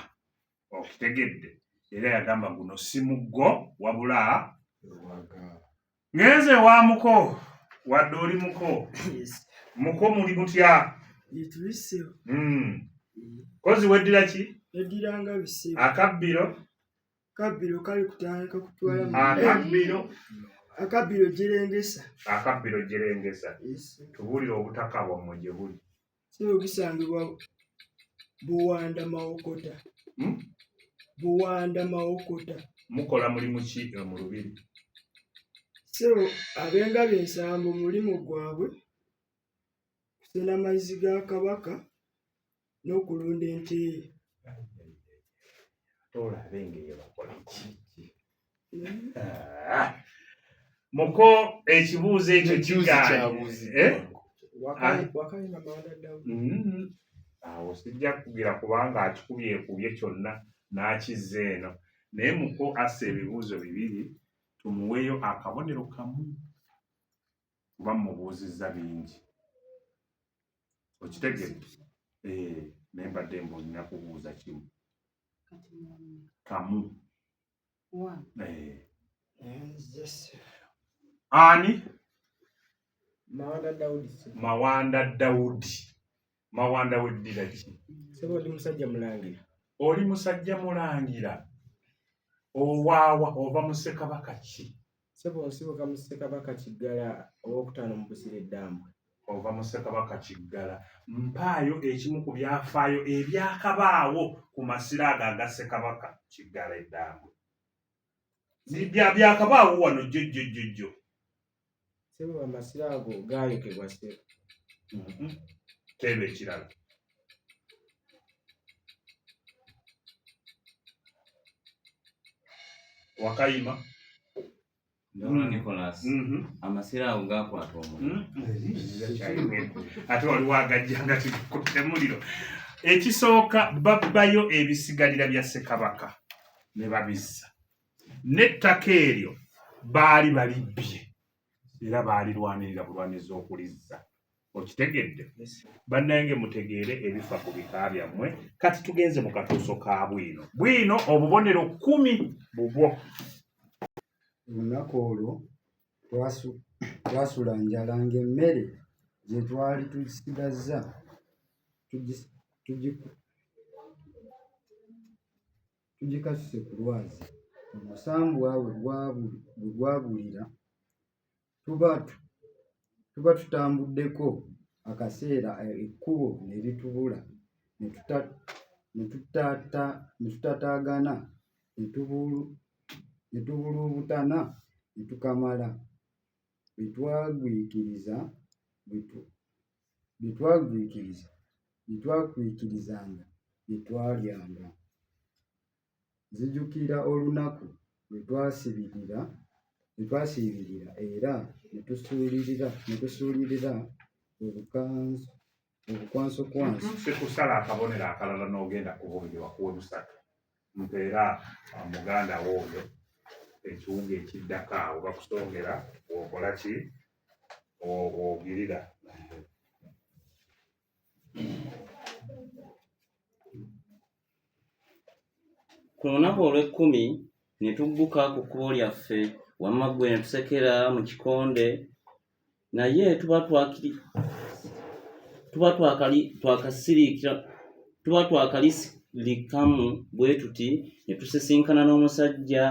Okitegedde? Era yagamba guno si muggo wabula. Ngenze wa muko, wadde oli muko. Muko, muli mutya? Gyetuli, ssebo. Kozi weddira ki? Neddira ngabi, ssebo. Akabbiro? Akabbiro kali kutandika kutwala mu Akabbiro? Akabbiro girengesa. Akabbiro girengesa. Yes, ssebo. Tubuulire obutaka bwammwe gye buli. Ssebo, busangibwa Buwanda Mawokota. Buwanda Mawokota. Mukola mulimu ki mu lubiri? Ssebo, ab'engabi ensambo mulimu gwabwe kusena mazzi ga Kabaka n'okulunda ente ye. Ate olabe engeye bakola ki? Ah. Muko, ekibuuzo ekyo Nejuzi kigaanye. kyabuuziddwa. Eh? Wakayima Mawanda Dawudi. Awo sijja kugira kubanga akikubyekubye kyonna n'akizza eno, naye muko assa ebibuuzo bibiri, tumuweeyo akabonero kamu kuba mubuuzizza bingi. Okitegedde? Eh, naye mbadde mbulina kubuuza kimu. Kati muwameka? Kamu. One. Eh. Nze, ssebo. Ani? Mawanda Dawudi, ssebo. Mawanda Dawudi. Mawanda, weddira ki? Ssebo, ndi musajja mulangira. Oli musajja mulangira. Owaawa, ova mu Ssekabaka ki? Ssebo, nsibuka mu Ssekabaka Kiggala owokutaano mu Busiro Eddambwe. Ova mu Ssekabaka Kiggala. Mpaayo ekimu ku byafaayo ebyakabaawo ku masiro ago aga Ssekabaka Kiggala Eddambwe. Byakabaawo wano jjo jjo jjo jjo. Ssebo, amasiro ago gaayokebwa, ssebo. Teeba ekirala. Wakayima. Ndawula Nicholas. Amasiro ago gakwata omuliro. Ate waliwo agajja nga tegakutte muliro. Ekisooka babbayo ebisigalira bya Ssekabaka ne babizza. N'ettaka eryo baali balibbye era baalirwanirira bulwanizi okulizza. Okitegedde? Bannange mutegeere ebifa ku bika byammwe. Kati tugenze mu katuuso ka bwino. Bwino obubonero 10 bubwo. Olunaku olwo twasula njala ng'emmere gye twali tusigazza tugikasuse ku lwazi. Omusambwa bwe gwabulira, tuba tutambuddeko akaseera ekkubo ne litubula ne tutaataagana ne tubuluubutana ne tukamala. Bye twagwikirizanga bye twalyanga. Nzijukira olunaku lwe twasiibirira era ne tusuulirira obukwansokwanso. Sikusala akabonero akalala n'ogenda ku bubiri wakuwe busatu. Mpeera muganda wo oyo ekiwuga ekiddako awo bakusongera bw'okola ki ogirira. Ku lunaku olw'ekkumi ne tugguka ku kkubo lyaffe, wamma ggwe ne tusekera mu kikonde naye tuba twakalisirikamu bwe tuti ne tusisinkana n'omusajja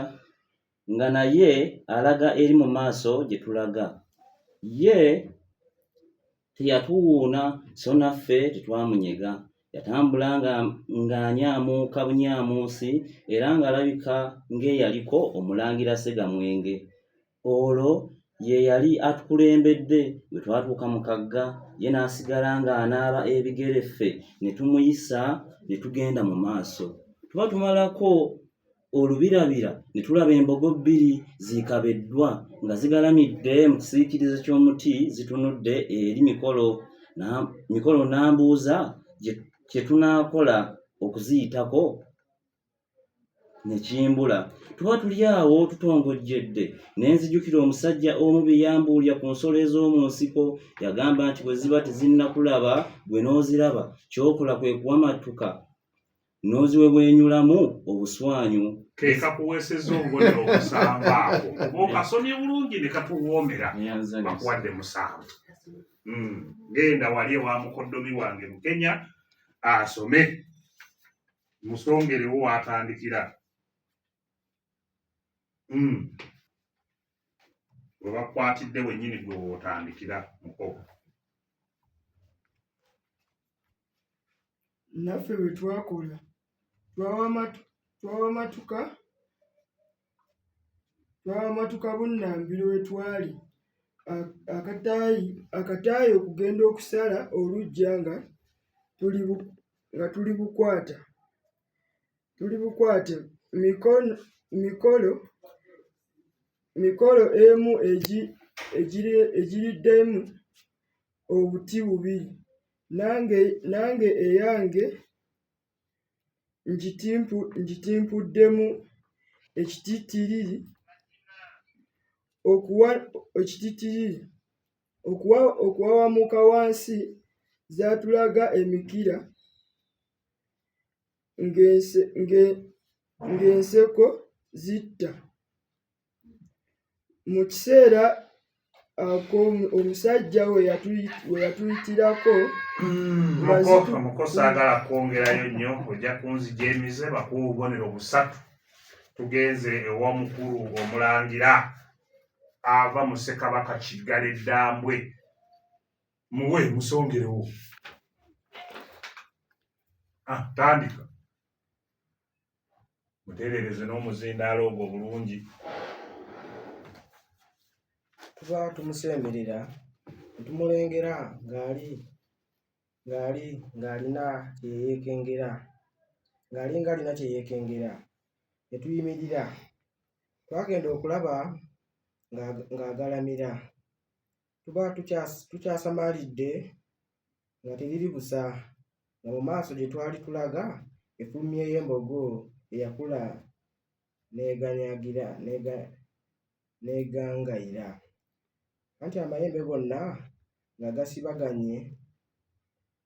nga naye alaga eri mu maaso gye tulaga. Ye teyatuwuuna so naffe tetwamunyega. Yatambula ng'anyaamuuka bunyaamuusi era ng'alabika ng'eyaliko Omulangira Ssegamwenge. Olwo ye yali atukulembedde. Bwe twatuuka mu kagga, ye n'asigala ng'anaaba ebigere ffe ne tumuyisa ne tugenda mu maaso. Tuba tumalako olubirabira ne tulaba embogo bbiri zikabeddwa nga zigalamidde mu kisiikirize ky'omuti zitunudde eri Mikolo n'ambuuza kye tunaakola okuziyitako ne kimbula. Tuba tuli awo tutongojjedde ne nzijukira omusajja omu bye yambuulira ku nsolo ez'omu nsiko. Yagamba nti bwe ziba tezinnakulaba ggwe n'oziraba, ky'okola kwe kuwamatuka n'oziweweenyulamu obuswanyu. Ke kakuweesezza obubonero omusanvu ako. Oba okasomye bulungi ne katuwoomera, bakuwadde 7. Genda wali ewa mukoddomi wange Bukenya asome. Musongerewo w'atandikira. We bakwatidde wennyini gwe w'otandikira muko. Naffe bwe twakola twawamatuka bunnambiro we twali akataayi okugenda okusala oluggya nga tuli bukwate mikolo emu egiriddemu obuti bubiri nange eyange ngitimpuddemu ekitittiriri okuwawamuka wansi zaatulaga emikira ng'enseko zitta. Mu kaseera ako omusajja we yatuyitirako Muko saagala kwongerayo nnyo, ojja kunzija emize bakuwa obubonero busatu. Tugenze ew'omukulu omulangira ava mu Ssekabaka Kiggala Eddambwe. Muwe musongerewo. Tandika. Mutereereze n'omuzindaalo ogwo bulungi. Tuba tumusemberera ne tumulengera ng'alina kye yeekengera ng'alinga alina kye yeekengera ne tuyimirira. Twagenda okulaba Ng'agalamira. Tuba tukyasamaalidde nga teriri busa, nga mu maaso gye twali tulaga efulumyeyo embogo eyakula n'egangayira. Anti amayembe gonna nga gasibaganye,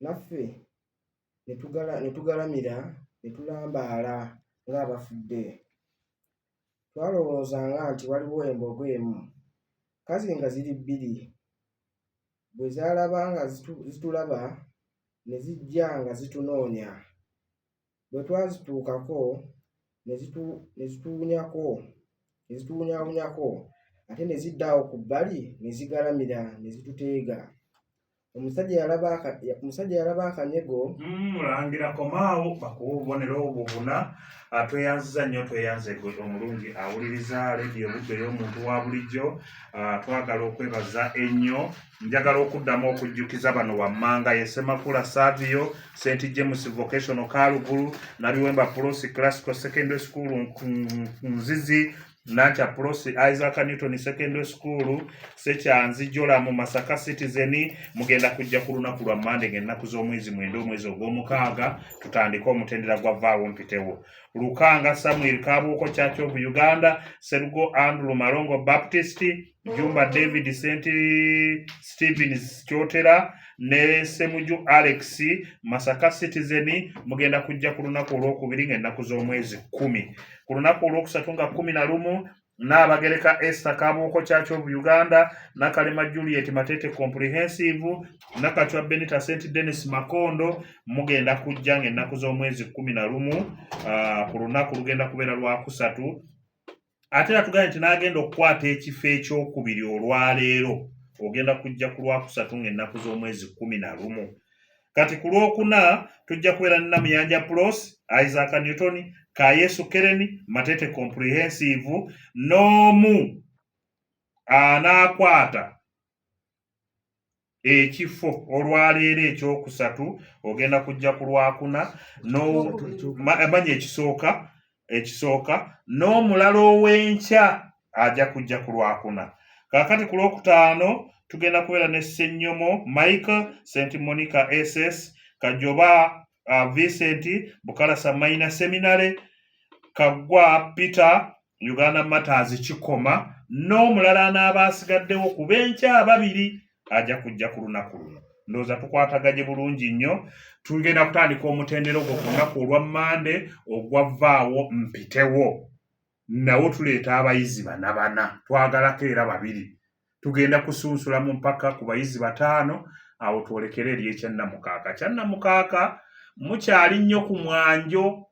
naffe ne tugalamira ne tulambaala ng'abafudde. Twalowoozanga nti waliwo embogo emu, kazi nga ziri bbiri. Bwe zaalaba nga zitulaba ne zijja nga zitunoonya. Bwe twazituukako ne zituwunyaawunyako ate ne zidda awo ku bbali ne zigalamira ne zituteega. Omusajja yalaba akanyego. Mulangira komaawo bakuwa obubonero obwo buna. Tweyanziza nnyo, tweyanze gwe omulungi awuliriza leediyo Buddo ey'omuntu wa bulijjo. Twagala okwebaza ennyo. Njagala okuddamu okujjukiza bano wammanga ye Ssemakula Savio, St James Vocational Kalugulu, Nabiwemba Prossy Classical Secondary School Nzizi, Nankya Prossy Isaac Newton Secondary School, Sekyanzi Jola mu Masaka Citizen. Mugenda kujja ku lunaku lwa Mmande ng'ennaku z'omwezi 9 omwezi ogw'omukaaga, tutandike omutendera gwa Vaawo Mpitewo. Lukanga Samuel, Kabuuko Church of Uganda, Serugo Andrew, Malongo Baptist, Jumba David, St Stevens Kyotera, ne Semuju Alex, Masaka Citizen. Mugenda kujja ku lunaku olwokubiri ng'ennaku z'omwezi 10. Ku lunaku olwokusatu nga 11, Nnaabagereka Esther, Kabuuko Church of Uganda, Nakalema Juliet, Matete Comprehensive, Nakacwa Benita, St Denis Makondo. Mugenda kujja ng'ennaku z'omwezi 11, ku lunaku lugenda kubeera lwakusatu. Ate era tugambye nti n'agenda okukwata ekifo ekyokubiri olwaleero ogenda kujja ku lwakusatu ng'ennaku z'omwezi 11. Kati ku lwokuna tujja kubeera ne Namuyanja Prossy, Isaac Newton, Kayesu Keren, Matete Comprehensive, n'omu anaakwata ekifo olwaleero ekyokusatu ogenda kujja ku lwakuna, manya ekisooka, n'omulala ow'enkya ajja kujja ku lwakuna. Kaakati ku lwokutaano tugenda kubeera ne Ssenyomo Michael, St Monica SS, Kajoba Vincent, Bukalasa Minor Seminary, Kaggwa Peter, Uganda Martyrs Kikoma, n'omulala anaaba asigaddewo ku b'enkya ababiri ajja kujja ku lunaku luno. Ndowooza tukwataganye bulungi nnyo. Tugenda kutandika omutendera ogwo ku lunaku olwa Mmande ogwavaawo mpitewo. Nawo tuleeta abayizi bana bana, twagalako era babiri. Tugenda kusunsula mu mpaka ku bayizi bataano, awo twolekere eri ekyannamukaaka. Kyannamukaaka mukyali nnyo ku mwanjo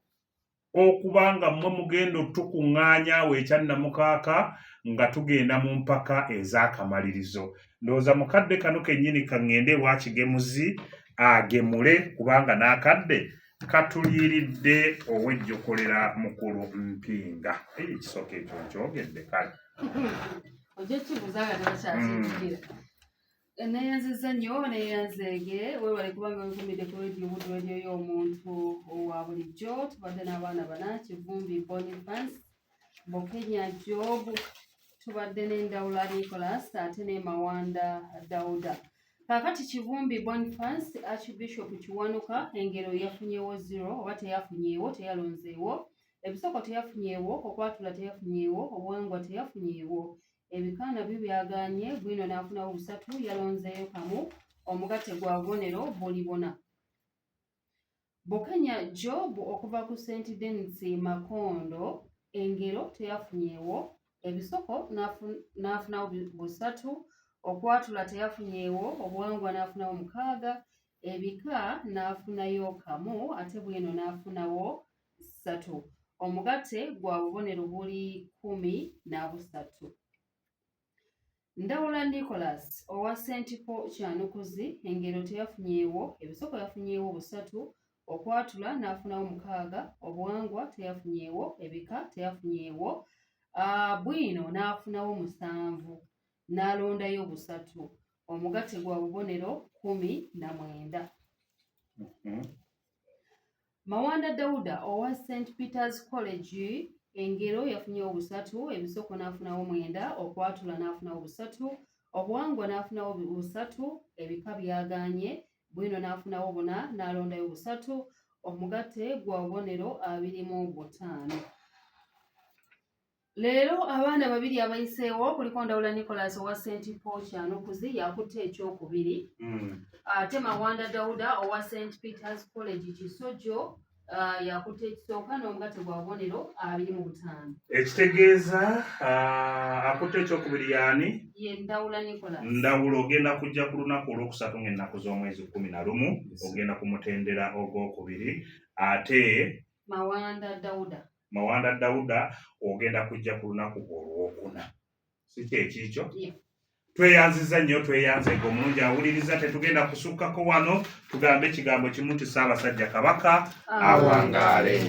okuba nga mmwe mugenda otukuŋŋaanya awo ekyannamukaaka nga tugenda mu mpaka ez'akamalirizo. Ndowooza mukadde kano kennyini kaŋŋende ewa Kigemuzi agemule, kubanga n'akadde katuliiridde ow'ejjokolera mukulu Mpinga. Ekisooka ekyo nkyogedde kale. Ojja kibuuza nga tebakyakijjukira. Neyanziza nnyo, neyanzeege, weebale kubanga wekumidde ku Radio Buddu, radio y'omuntu owa bulijjo. Tubadde n'abaana bana: Kivumbi Boniface, Bukenya Job, tubadde ne Ndawula Nicholas, ate ne Mawanda Dauda. Kaakati Kivumbi Boniface, Archbishop Kiwanuka, engero yafunyewo 0 oba teyafunyeewo, teyalonzeewo. Ebisoko teyafunyeewo, okwatula teyafunyeewo, obuwangwa teyafunyeewo, ebika nabyo byagaanye. Bwino n'afunawo busatu, yalonzeeyo kamu. Omugatte gwa bubonero buli buna. Bukenya Job okuva ku St Denis Makondo, engero teyafunyeewo, ebisoko n'afunawo busatu, okwatula teyafunyeewo, obuwangwa n'afunawo mukaaga, ebika n'afunayo kamu, ate bwino n'afunawo ssatu. Omugatte gwa bubonero buli 13. Ndawula Nicholas owa St Paul Kyanukuzi, engero teyafunyeewo, ebisoko yafunyeewo busatu, okwatula n'afunawo mukaaga, obuwangwa teyafunyeewo, ebika teyafunyeewo, bwino n'afunawo musanvu, n'alondayo busatu. Omugatte gwa bubonero 19. Mawanda Dauda owa St Peters College Engero yafunyewo busatu, ebisoko n'afunawo mwenda, okwatula n'afunawo busatu, obuwangwa n'afunawo busatu, ebika byagaanye, bwino n'afunawo buna n'alondayo busatu, omugatte gwa bubonero 25. Leero abaana babiri abayiseewo kuliko Ndawula Nicholas owa St Paul Kyanukuzi yakutte ekyokubiri ate Mawanda Dauda owa St Peters College Kisojo yakutte ekisooka n'omugatte gwa bubonero 25. Ekitegeeza akutte ekyokubiri yaani? Ye Ndawula Nicholas. Ndawula ogenda kujja ku lunaku olwokusatu ng'ennaku z'omwezi 11 ogenda ku mutendera ogwokubiri ate Mawanda Dauda. Mawanda Dauda ogenda kujja ku lunaku olwokuna, si kyekiikyo? Yeah. Tweyanziza nnyo, tweyanzega omulungi awuliriza. Tetugenda kusukkako wano, tugambe ekigambo kimu nti Ssaabasajja Kabaka awangaale.